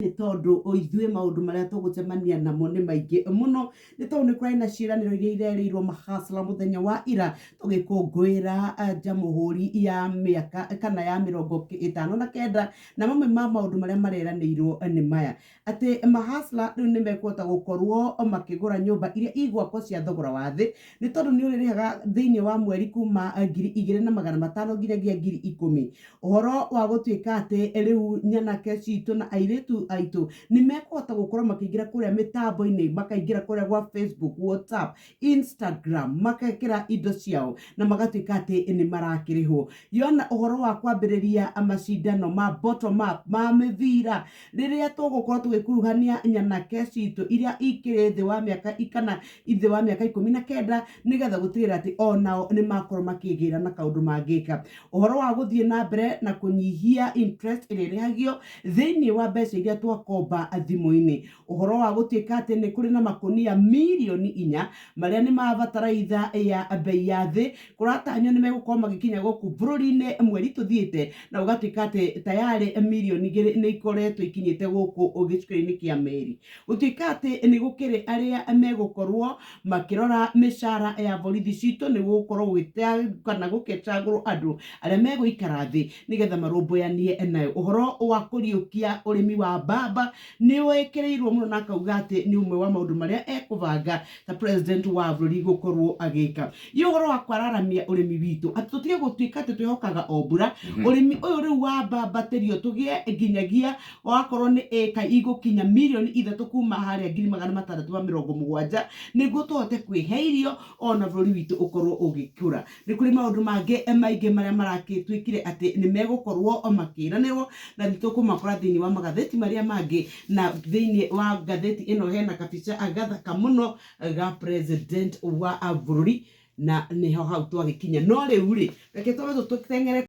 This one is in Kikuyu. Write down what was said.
Nĩ tondũ ithuĩ maũndũ marĩa tũgũcemania namo nĩ maingĩ mũno, nĩ tondũ nĩ kũrarĩ na ciĩranĩro iria irerĩirwo mahasla mũthenya wa ira tũgĩkũngũĩra jamũhũri ya mĩaka kana ya 59, na mamwe ma maũndũ marĩa mareranĩirwo nĩ maya, atĩ mahasla rĩu nĩ mekũhota gũkorwo makĩgũra nyũmba iria igwakwo cia thogora wa thĩ, nĩ tondũ nĩ ũrĩrĩhaga thĩinĩ wa mweri kuma 2500 nginyagia 10,000. Ũhoro wa gũtuĩka atĩ rĩu nyanake citũ na airĩtu aitũ nĩ mekũhota gũkorwo makĩingĩra kũrĩa mĩtambo-inĩ, makaingĩra kũrĩa gwa Facebook, WhatsApp, Instagram, makekĩra indo ciao na magatuĩka atĩ nĩ marakĩrĩhwo. Yona ũhoro wa kwambĩrĩria macindano ma bottom up ma mĩbira, rĩrĩa tũgũkorwo tũgĩkuruhania nyanake citũ iria ikĩrĩ thĩ wa mĩaka kana thĩ wa mĩaka 19, nĩgetha gũtigĩrĩra atĩ onao nĩ makorwo makĩgĩra na kaũndũ mangĩka. Ũhoro wa gũthiĩ na mbere na kũnyihia interest ĩrĩa ĩrĩhagio thĩinĩ wa mbeca iria twakomba thimũ-inĩ. Ũhoro wa gũtuĩka atĩ nĩ kũrĩ na makũnia mirioni 4 marĩa nĩ ma bataraitha ya bei ya thĩ, kũratanywo nĩ megũkorwo magĩkinya gũkũ bũrũri-inĩ mweri tũthiĩte, na gũgatuĩka atĩ tayarĩ mirioni 2 nĩ ikoretwo ikinyĩte gũkũ gĩcukĩro-inĩ kĩa meri. Gũtuĩka atĩ nĩ gũkĩrĩ arĩa megũkorwo makĩrora mĩcara ya borithi citũ, nĩ gũgũkorwo gũgĩte kana gũgĩcagũrwo andũ arĩa megũikara thĩ nĩgetha marũmbũyanie nayo. Ũhoro wa kũriũkia ũrĩmi wa mbamba nĩ wĩkĩrĩirwo mũno na akauga atĩ nĩ ũmwe wa maũndũ marĩa ekũbanga ta president wa bũrũri gũkorwo agĩka. Ĩ ũhoro wa kwararamia ũrĩmi witũ, atĩ tũtige gũtuĩka atĩ twĩhokaga o mbura, ũrĩmi ũyũ rĩu wa mbambatĩrio tũgĩe nginyagia wakorwo nĩ ĩka igũkinya mirioni 3 kuma harĩa 670,000, nĩguo tũhote kwĩhe irio ona bũrũri witũ ũkorwo ũgĩkũra. Nĩ kũrĩ maũndũ mangĩ maingĩ marĩa marakĩtuĩkire atĩ nĩ megũkorwo makĩranĩrwo na nĩ tũkũmakora thĩinĩ wa magathĩti marĩa mangĩ, na thĩinĩ wa ngathĩti ĩno hena kabica gathaka mũno ga president wa bũrũri, na nĩho hau twagĩkinya. No rĩu rĩ, reke twambe tũteng'ere.